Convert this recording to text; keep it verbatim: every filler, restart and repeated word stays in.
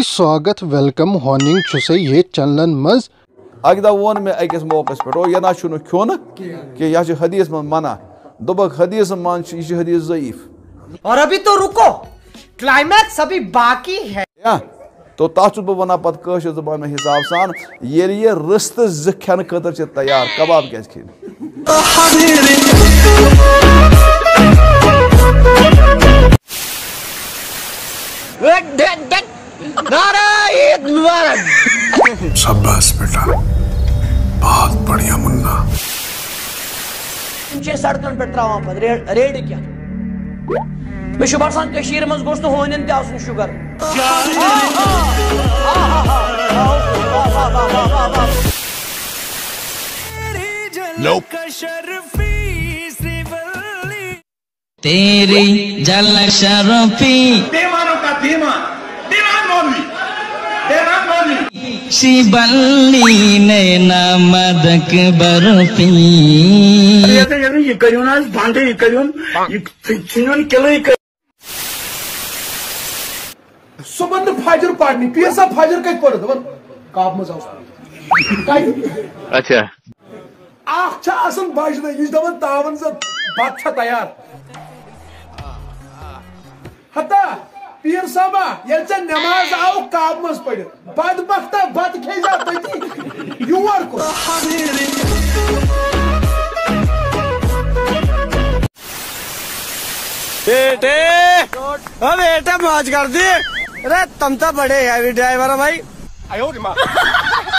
سواگت، ویلکم، ہوننگ چھُسے یتھ چینلن منٛز۔ اکہِ دۄہ ووٚن مےٚ أکِس موقعس پٮ۪ٹھ، "او، یہِ نہ چھُنہٕ کھیوٚن کینٛہہ، یہِ چھُ حدیث منٛز منع۔" دوٚپُکھ، "حدیث منٛز چھُ، یہِ چھُ حدیث ضعیف۔" اور ابھی تو رکو، کلائمیکس ابھی باقی ہے۔ یا تو تَتھ چھُس بہٕ وَنان پَتہٕ کٲشِر زُبان منٛز حِساب سان، ییٚلہِ یہِ رِستہٕ زٕ کھٮ۪نہٕ خٲطرٕ چھِ تیار، کباب کیٛازِ کھیٚنۍ؟ نعرہ عید مبارک۔ شاباش بیٹا، بہت بڑھیا منا۔ تِم چھِ سڑکن پٮ۪ٹھ تراوان پتہٕ ریڑ، ریڑِ کیٛاہ؟ مےٚ چھُ باسان کٔشیٖرِ منٛز گوٚژھ نہٕ ہونٮ۪ن تہِ آسُن شُگر۔ Nope. تیری جھلک شرفی۔ دیوانوں کا دیوان، دیوان مولوی، دیوان مولوی۔ شی بلی نینا مدک برفی۔ ییٚتہِ ییٚلہِ یہِ کٔرِو نہٕ حظ بنٛدٕے، یہِ کٔرِو، یہِ ژھٕنِو نہٕ کِلٕے کٔرِتھ۔ صُبحن نہٕ فجر پرنہِ، پیٖر صٲب فجر کتہِ پٔرٕتھ؟ دپان، کعبہٕ منٛز آوُس۔ کتہِ؟ اچھا۔ اکھ چھِ آسان بجنہٕ، یہِ چھِ دپان تاون زن بتہٕ چھا تیار۔ ہتا، پیٖر صٲبا، ییٚلہِ ژےٚ نٮ۪ماز آوُکھ کعبہٕ منٛز پٔرِتھ، بدبختا، بتہٕ کھیٚیہِ زا تٔتی، یور کُن۔ بیٹے، او بیٹا، معاف کر دی۔ ارے، تم تو بڑے ہیوی ڈرائیور ہو بھائی۔